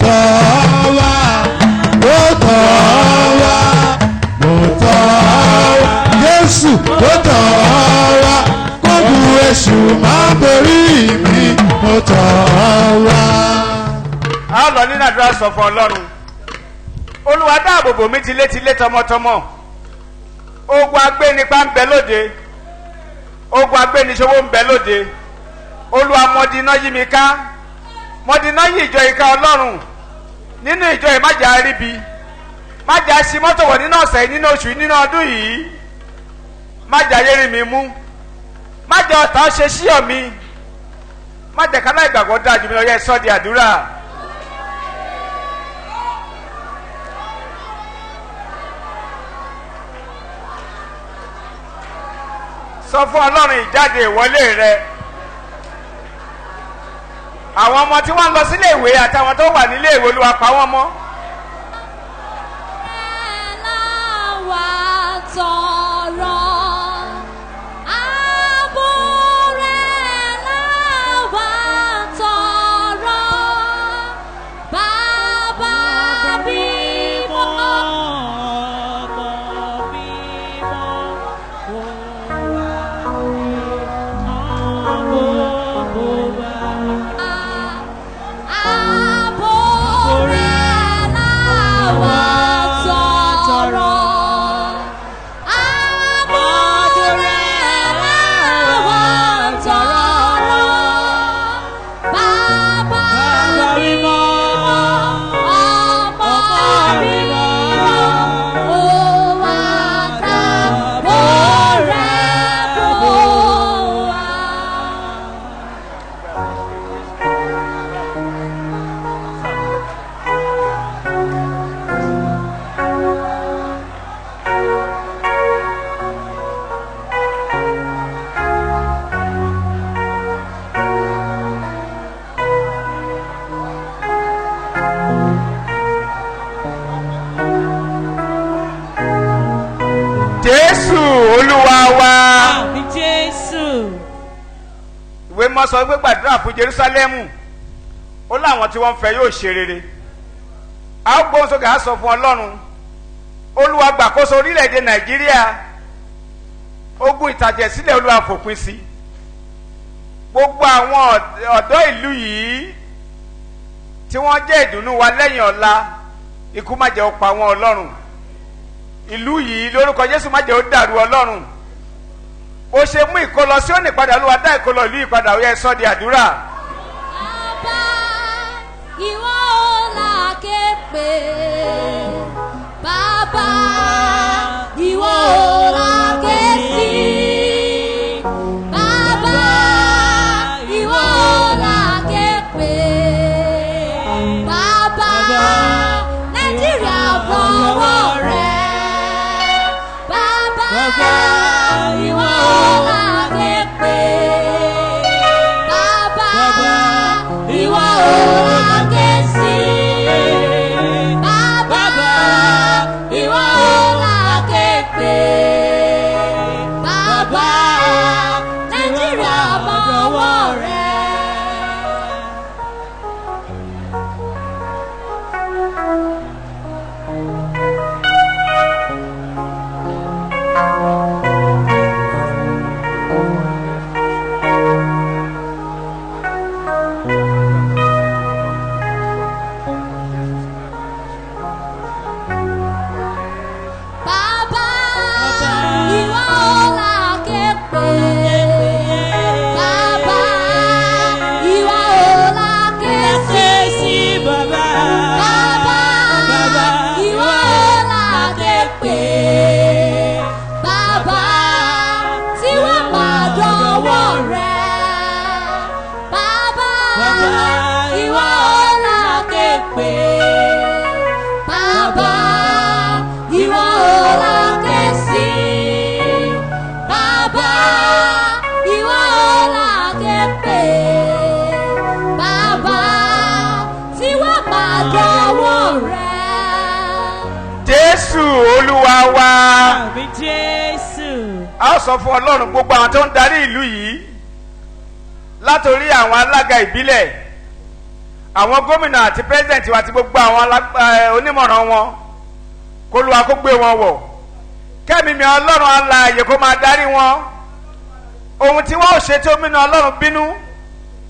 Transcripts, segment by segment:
tọ̀ wá, mo tọ̀ wá, mo tọ̀ wá. Jésù, mo tọ̀ wá, kógun èṣù má borí mi, mo tọ̀ wá. A ó lọ nínú àdúrà. Sọ fún Ọlọ́run: Olúwa, dáàbò bò mí tilétilé, tọmọtọmọ. Ogun agbénipa ń bẹ lóde, ogun agbéniṣòwò ń bẹ lóde. Olúwa, mọdínà yí mi ká, mọdínà yí ìjọ ìka. Ọlọ́run, nínú ìjọ yìí, má jà á ríbi, má jà á ṣi mọ́tò wọ̀ nínú ọ̀sẹ̀ yìí, nínú oṣù yìí, nínú ọdún yìí. Má jà ayé rí mi mú, má jà ọ̀tá ṣe síọ̀ mi, má jẹ́ ká láì gbàgbọ́ dáa jù mí lọ. Yẹ sọ́ di àdúrà. Sọ fún Ọlọ́run ìjáde ìwọlé rẹ, àwọn ọmọ tí wọ́n ń lọ sílé ìwé àtàwọn tó wà nílé ìwé. Olúwa, pa wọ́n mọ́. Láwa tọrọ, ààbò rẹ̀ láwa tọrọ, Bàbá mímọ́. Ọmọ mímọ́, kó wá gbogbo wa. Ààbò rẹ̀ láwa tọrọ. Ààbò rẹ̀ láwa tọrọ. Bàbá mímọ́, ọmọ mímọ́, ó wá dáàbò rẹ̀ bò wá. Jésù Olúwa wa. Àmín, Jésù. Ìwé mọ́ sọ pé gbàdúrà fún Jerúsálẹ́mù, ó láwọn tí wọ́n ń fẹ́ yóò ṣe rere. A ó gbóhùn sókè, á sọ fún Ọlọ́run: Olúwa, gbàkóso orílẹ̀-èdè Nàìjíríà. Ogun ìtàjẹ̀sílẹ̀, Olúwa, fòpin sí. Gbogbo àwọn ọ̀dọ́ ìlú yìí tí wọ́n jẹ́ ìdùnnú wa lẹ́yìn ọ̀la, ikú má jẹ́ ó pa wọ́n. Ọlọ́run, ìlú yìí, lórúkọ Jésù, má jẹ́ ó dàrú. Ọlọ́run, ó ṣe mú ìkólọ sí òní padà. Olúwa, dá ìkólọ ìlú yìí padà. Ó yẹ sọ di àdúrà. Bàbá, ìwọ là ké pè. Bàbá, ìwọ là ké sí. Bàbá, ìwọ là ké pè. Bàbá, Nàìjíríà fọwọ́ rẹ̀. Bàbá, ìwọ là ké pè. Bàbá, ìwọ là ké sí. Bàbá, ìwọ là ké pè. Bàbá, Nàìjíríà fọwọ́ rẹ̀. Bàbá, ìwọ là ké pè. Bàbá, ìwọ là ké sí. Sí bàbá. Bàbá, ìwọ là ké pè. Bàbá, tí wọ́n máa dánwò rẹ̀. Bàbá, ìwọ là ké pè. Bàbá, ìwọ là ké sí. Bàbá, ìwọ là ké pè. Bàbá, tí wọ́n máa dánwò rẹ̀. Jésù Olúwa wa. Àmín, Jésù. A ó sọ fún Ọlọ́run, gbogbo àwọn tó ń darí ìlú yìí, látòrí àwọn alága ìbílẹ̀, Àwọn gómìnà àti pírẹsidẹ̀ntì wa àti gbogbo àwọn onímọ̀ràn wọn, k'Olúwa kó gbé wọn wọ̀, kẹ́mi mi Ọlọ́run alààyè kó máa darí wọn. Ohun tí wọ́n ò ṣe tí ó mínú Ọlọ́run bínú,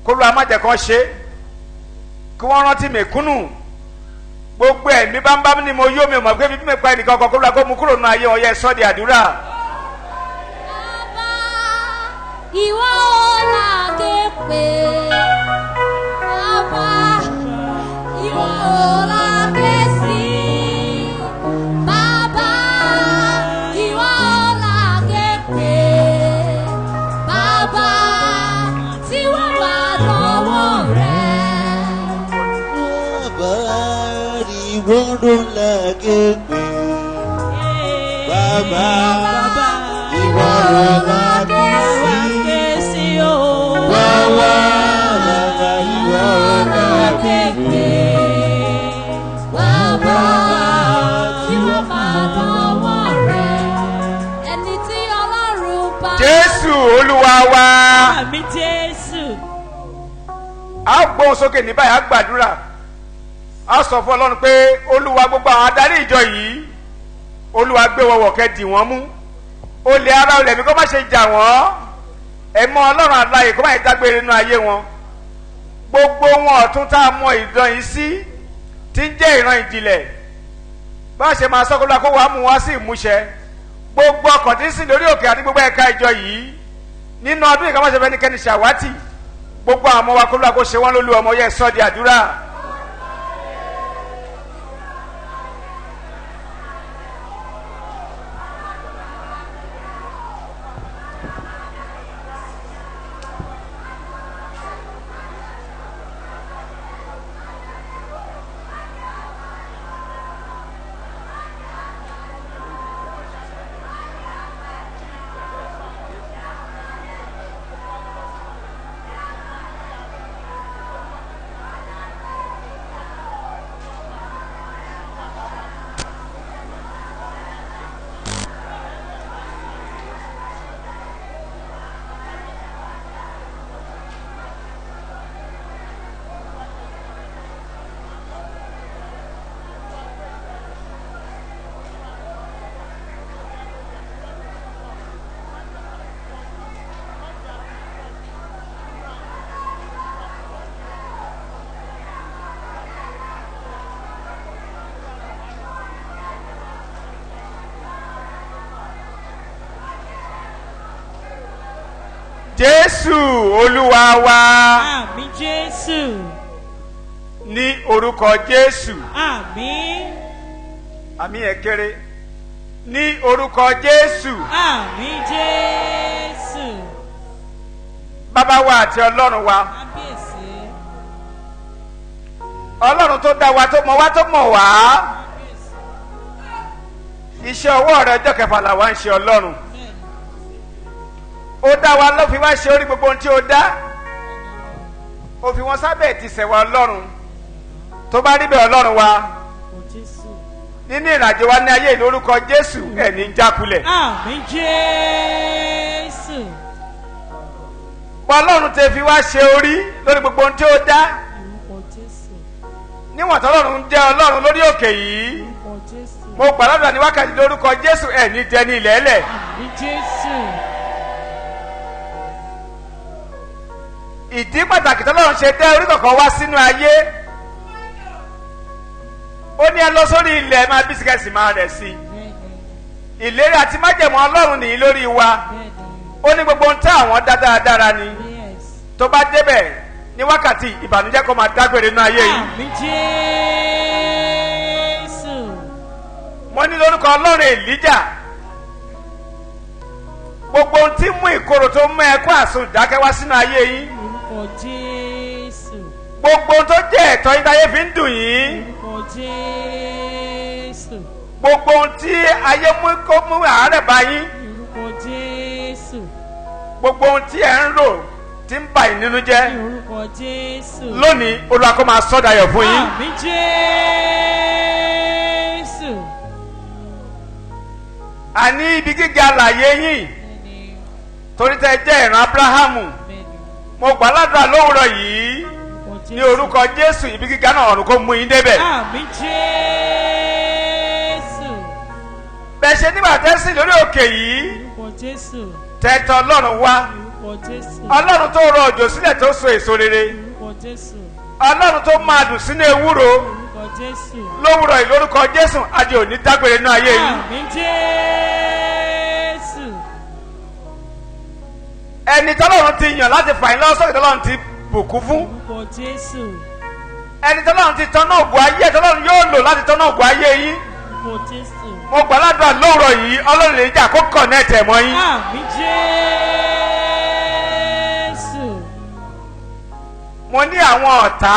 k'Olúwa má jẹ́ kó ṣe, kí wọ́n rántí mẹ̀kúnnù. Gbogbo ẹ̀mí bámbám ni mo yó, mi ò mọ̀ pé bíbí mi pa ẹnìkan kan, k'Olúwa kó mú kúrò nínú ayé wọn. Yẹ sọ́ di àdúrà. Bàbá, ìwọ là ké pè. Bàbá, ìwọ là ké sí. Bàbá, ìwọ là ké pè. Bàbá, tí wọ́n bá lọ́wọ́ rẹ̀. Bàbá, ìwọ ló lágé pé. Bàbá, ìwọ ló lágé Ké sí o. Bàbá, bàbá, ìwọ ló lágé pé. Bàbá, tí wọ́n bá lọ́wọ́ rẹ̀. Ẹni tí Ọlọ́run bá. Jésù Olúwa wa. Àmín Jésù. A gbóhùn sókè ní báyìí, a gbàdúrà, a sọ fún Ọlọ́run pé Olúwa, gbogbo àwọn adarí ìjọ yìí, Olúwa gbé wọn wọ̀, kẹ́ dì wọ́n mú. Olè ara, olè mi kó má ṣe jà wọ́n. Ẹ̀mọ́ Ọlọ́run aláyè kó má ṣe dágbére nínú ayé wọn. Gbogbo wọn ọ̀tún tá a mọ ìdán yìí sí tí ń jẹ́ ìran ìjìnlẹ̀, bá a ṣe máa sọ, kó wàá mú wá sí ìmúṣẹ. Gbogbo ọkàn tí ń sìn lórí òkè àti gbogbo ẹ̀ka ìjọ yìí nínú ọdún yìí, ká má ṣe fẹ́ nikẹ́ni ṣàwátì. Gbogbo àwọn ọmọ wa, kó lóra kó ṣe wọ́n lólú ọmọ. Yẹ sọ́ di àdúrà. Jésù Olúwa wa. Àmín Jésù. Ní orúkọ Jésù. Àmín. Àmín ẹ̀ kéré. Ní orúkọ Jésù. Àmín Jésù. Bàbá wa àti Ọlọ́run wa, Kábíyèsí. Ọlọ́run tó dá wa, tó mọ̀ wá, tó mọ̀ wá, Kábíyèsí. iṣẹ́ ọwọ́ rẹ ọjọ́ kẹfà làwa ń ṣe. Ọlọ́run ó dá wa, ló fi wá ṣe orí gbogbo ohun tí ó dá, ó fi wọn sábẹ́ ìtìsẹ̀ wa. Ọlọ́run, tó bá rí bẹ́ẹ̀, Ọlọ́run wa, Orúkọ Jésù. nínú ìrìnàjò wa ní ayé ìlú, orúkọ Jésù, ẹ̀ ní jákulẹ̀. Àmín Jésù. Bọ́ Ọlọ́run tẹ fi wá ṣe orí lórí gbogbo ohun tí ó dá, Orúkọ Jésù. níwọ̀n tọ́lọ́run ń jẹ́ Ọlọ́run lórí òkè yìí, Orúkọ Jésù. mo gbàdúrà ní wákàtí lórúkọ Jésù, ẹ̀ ní dẹni ilẹ̀ẹ́lẹ̀. Àmín Jésù. Ìdí pàtàkì tọ́lọ́run ṣe dẹ́ orí kọ̀ọ̀kan wá sínú ayé, ó ní ẹ lọ sórí ilẹ̀, máa bí síkẹ́sì, máa rẹ̀ sí i. Ìlérí àti májẹ̀mú Ọlọ́run nìyí lórí wa. Ó ní gbogbo ohun tí àwọn dá dáradára ni. Tó bá débẹ̀ ní wákàtí, ìbànújẹ́ kó máa dágbére nínú ayé yìí. Àmín Jésù. Mo ní lórúkọ Ọlọ́run Èlíjà, gbogbo ohun tí mú ìkorò, tó mú ẹkún àsun ìdákẹ́ wá sínú ayé yín, Orúkọ Jésù. gbogbo ohun tó jẹ́ ẹ̀tọ́ yín táyé fi ń dùn yín, Orúkọ Jésù. gbogbo ohun tí ayé mú kó mú àárẹ̀ bá yín, Orúkọ Jésù. gbogbo ohun tí ẹ̀ ń rò tí ń bà yín nínú jẹ́, Orúkọ Jésù. lónìí, Olúwa kó máa sọ́dayọ̀ fún yín. Àmín Jésù. Àní ibi gíga àlàyé yín, Bẹ́ẹ̀ni, torí tẹ́ jẹ́ ìran Abrahamu. bẹ́ẹ̀ni. Mo gbà ládùúrà lówùrọ̀ yìí. Orúkọ Jésù. Ní orúkọ Jésù, ibi gíga náà, ọ̀run kó mú yín débẹ̀. Àmín Jésù. Bẹ́ẹ̀ ṣe nígbà tẹ́sí lórí òkè yìí, Orúkọ Jésù. tẹ́tọ̀ Ọlọ́run wá. Orúkọ Jésù. Ọlọ́run tó rọ òjò sílẹ̀ tó so èso rere, Orúkọ Jésù. Ọlọ́run tó máa dùn sínú ewúro Orúkọ Jésù. lówùrọ̀ yìí, lórúkọ Jésù, adé òní dágbére nínú ayé yìí. Àmín Jésù. Ẹni tọ́lọ́run ti yàn láti fà yín lọ́wọ́ sókè, tọ́lọ́run ti bùkún fún, Orúkọ Jésù. ẹni tọ́lọ́run ti tọ́nà ògùn ayé, tọ́lọ́run yóò lò láti tọ́nà ògùn ayé yín, Orúkọ Jésù. mo gbàládùn lówùrọ̀ yìí, Ọlọ́run lè jà kó kọ̀nẹ́ẹ̀tì ẹ̀ mọ́ yín. Àmín Jésù. Mo ní àwọn ọ̀tá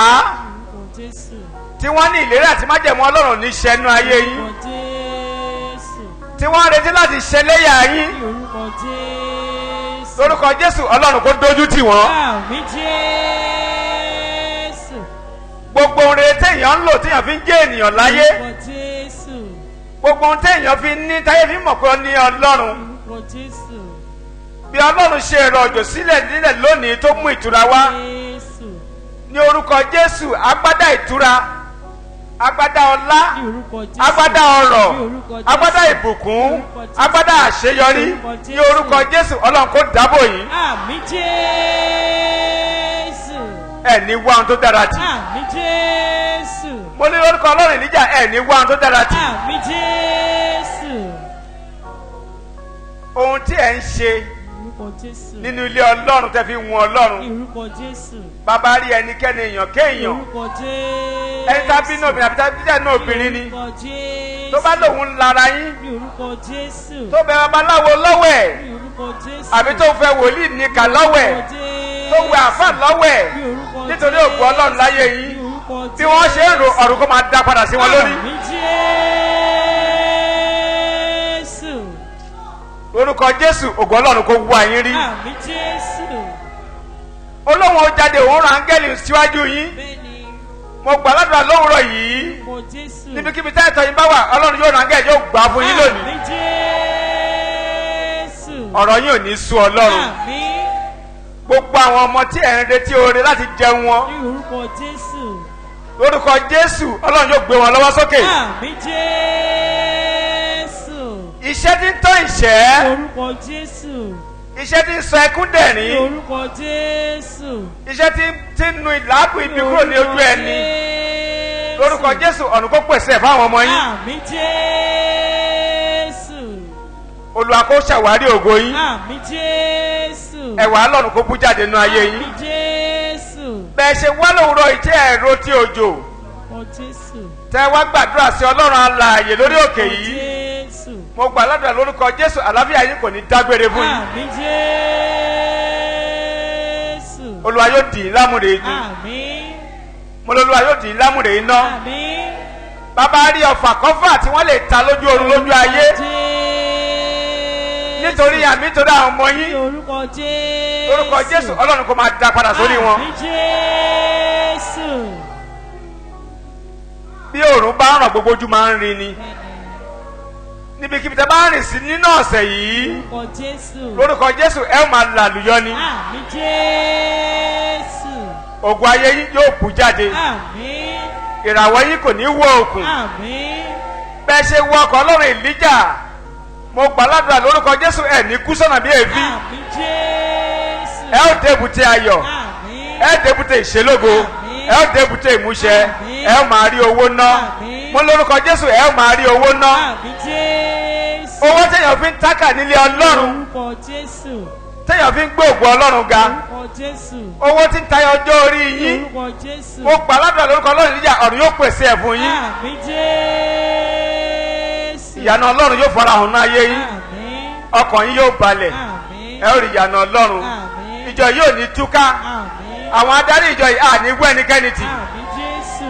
Orúkọ Jésù. tí wọ́n ní ìlérí àti májẹ̀mú Ọlọ́run ní ṣẹnu ayé yín, Orúkọ Jésù. tí wọ́n ń retí láti ṣẹlẹ́yà yín, Orúkọ Jésù. lórúkọ Jésù, Ọlọ́run kó dójú tì wọ́n. Àmín Jésù. Gbogbo ohun rere téèyàn ń lò, téèyàn fi ń jẹ́ ènìyàn láyé, Orúkọ Jésù. gbogbo ohun téèyàn fi ní táyé fi mọ̀ pé ó ní Ọlọ́run, Orúkọ Jésù. bí Ọlọ́run ṣe rọ̀ òjò sílẹ̀ nílẹ̀ lónìí tó mú ìtura wá, Jésù. ní orúkọ Jésù, agbádá ìtura, agbádá ọlá, Ní orúkọ Jésù. agbádá ọrọ̀, Ní orúkọ Jésù. agbádá ìbùkún, Ní orúkọ Jésù. agbádá àṣeyọrí, Ní orúkọ ní Jésù. orúkọ Jésù, Ọlọ́run kó dábò yín. Àmín Jésù. Ẹ̀ ní wá ohun tó dára tì. Àmín Jésù. Mo ní lórúkọ Ọlọ́run níjà, ẹ̀ ní wá ohun tó dára tì. Àmín Jésù. Ohun tí ẹ̀ ń ṣe Orúkọ Jésù. nínú ilé Ọlọ́run tẹ́ fi wun Ọlọ́run, Ní orúkọ Jésù. bàbá rí ẹnikẹ́ni, èèyàn Ní kéèyàn, orúkọ Jésù. ẹni tá bí ní obìnrin àbí tá bí ní obìnrin ni, Ní orúkọ Jésù. tó bá lòun ń lara yín, Ní orúkọ Jésù. tó bẹ babaláwo lọ́wọ́ ẹ̀, Ní orúkọ Jésù. àbí tó fẹ́ wòlíì níkà lọ́wọ́ ẹ̀, tó wẹ àfà lọ́wọ́ ẹ̀, Ní orúkọ nítorí Jésù. ògùn Ọlọ́run láyé Ní yín, orúkọ bí wọ́n ṣe ń ro, ọ̀run kó máa dá padà sí wọn lórí. Àmín Jésù. Lórúkọ Jésù, ògùn Ọlọ́run kó wá yín rí. Àmín Jésù. Olóhùn ó jáde, òun rán áńgẹ́lì síwájú yín. Bẹ́ẹ̀ni, Mo gbà ládùúrà lówùrọ̀ yìí, orúkọ Jésù. níbikíbi táyẹ̀tọ̀ yín bá wà, Ọlọ́run yóò rán áńgẹ́lì, yóò gbà fún yín lónìí. Àmín Jésù. Ọ̀rọ̀ yín ò ní sú Ọlọ́run. Àmín. Gbogbo àwọn ọmọ tí ẹ̀ ń retí oore láti jẹun wọn, Ní orúkọ Jésù. lórúkọ Jésù, Ọlọ́run yóò gbé wọn lọ́wọ́ sókè. Àmín Jésù. Iṣẹ́ tí ń tán ìṣẹ́, Ní orúkọ Jésù. iṣẹ́ tí ń sọ ẹkún Ní dẹ̀rín, orúkọ Jésù. iṣẹ́ tí ń nu ìlàágùn ibi kúrò ní ojú ẹni, lórúkọ Jésù, ọ̀run kó pèsè ẹ̀ fáwọn ọmọ yín. Àmín Jésù. Olúwa kó ṣàwárí ògo yín. Àmín Jésù. Ẹwà Ọlọ́run kó bú jáde nínú ayé yín. Àmín Jésù. Bẹ́ẹ̀ ṣe wá lówùúrọ̀ ìtẹ́ ẹ̀rọ tí òjò, Orúkọ Jésù. tẹ́ wá gbàdúrà sí Ọlọ́run alààyè lórí òkè Orúkọ yìí, Jésù. mo gbà ládùúrà lórúkọ Jésù, àlàáfíà yín kò ní dágbére fún yín. Àmín Jésù. Olúwa yóò dì í lámùrè inú. Àmín. Mo lọ́lúwa yóò dì í lámùrè iná. Àmín. Bàbá rí ọfà kọfà tí wọ́n lè ta lójú oorun, lójú ayé, Jésù. nítorí àmì, nítorí àwọn ọmọ Ní yín, orúkọ Jésù. lórúkọ Jésù, Ọlọ́run kò máa dá padà sórí wọn. Àmín Jésù. Bí òòrùn bá ń ràn, gbogbo ojú máa ń rin ni. Níbikíbi tẹ́ bá ń rìn sí nínú ọ̀sẹ̀ yìí, Orúkọ Jésù. lórúkọ Jésù, ẹ ó máa làlùyọ ni. Àmín Jésù. Ògùn ayé yín yóò bú jáde. Àmín. Ìràwọ̀ yín kò ní wọ òkun. Àmín. Bẹ́ẹ̀ ṣe wọ ọkọ̀ Ọlọ́run ìlíjà, mo gbà ládùúrà lórúkọ Jésù, ẹ̀ ní kú sọ́nà bí èéfín. Àmín Jésù. Ẹ ó débùté ayọ̀. Àmín. Ẹ débùté ìṣelógo. Àmín. Ẹ ó débùté ìmúṣẹ. Àmín. Ẹ ó máa rí owó ná. Àmín. Mo lórúkọ Jésù, ẹ ó máa rí owó ná. Àmín Jésù. Owó téèyàn fi ń tákà nílé Ọlọ́run, Orúkọ Jésù. téèyàn fi ń gbé ògùn Ọlọ́run ga, Orúkọ Jésù. owó tí ń tayọ ọjọ́ orí yín, Orúkọ Jésù. mo gbà ládùúrà lórúkọ Ọlọ́run níjà, ọ̀run yóò pèsè ẹ̀ fún yín. Àmín Jésù. Ìyanu Ọlọ́run yóò farahàn ní ayé yín. Àmín. Ọkàn yín yóò balẹ̀. Àmín. Ẹ ó rí ìyanu Ọlọ́run. Àmín. Ìjọ yóò ní túká. Àmín. Àwọn adarí ìjọ yìí, àní wú ẹnikẹ́ni tì. Àmín Jésù.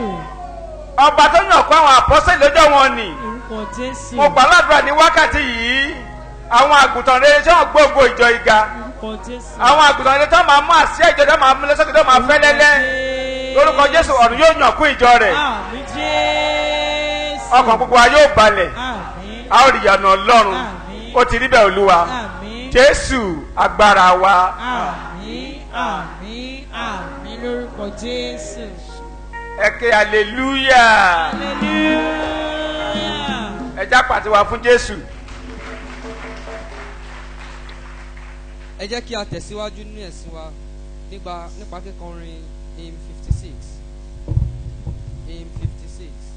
Ọba tó yàn kó àwọn àpọ́sẹ̀ lọ́jọ́ wọn nì, Orúkọ Jésù. mo gbà ládùúrà ní wákàtí yìí, àwọn àgùntàn rere tí wọ́n gbógo ìjọ ìga, Orúkọ Jésù. àwọn àgùntàn rere tí wọ́n máa mú àsíá ìjọ, tí wọ́n máa mú lọ́sọ̀kè, tí wọ́n máa fẹ́ lẹ́lẹ́, lórúkọ Jésù, ọ̀run yóò yàn kún ìjọ rẹ̀. Àmín Jésù. Ọkàn gbogbo wa yóò balẹ̀. Àmín. A ó rí ìyanu Ọlọ́run. Àmín. Ó ti rí bẹ́ẹ̀, Olúwa. Àmín. Jésù agbára wa. Àmín. Àmín, àmín lórúkọ Jésù. Ẹ ké hallelujah. Hallelujah. Ẹ já pàtiwá fún Jésù. Ẹ jẹ́ kí a tẹ̀síwájú nínú ẹ̀sìn wa nípa kíkọrin hymn 56, hymn 56.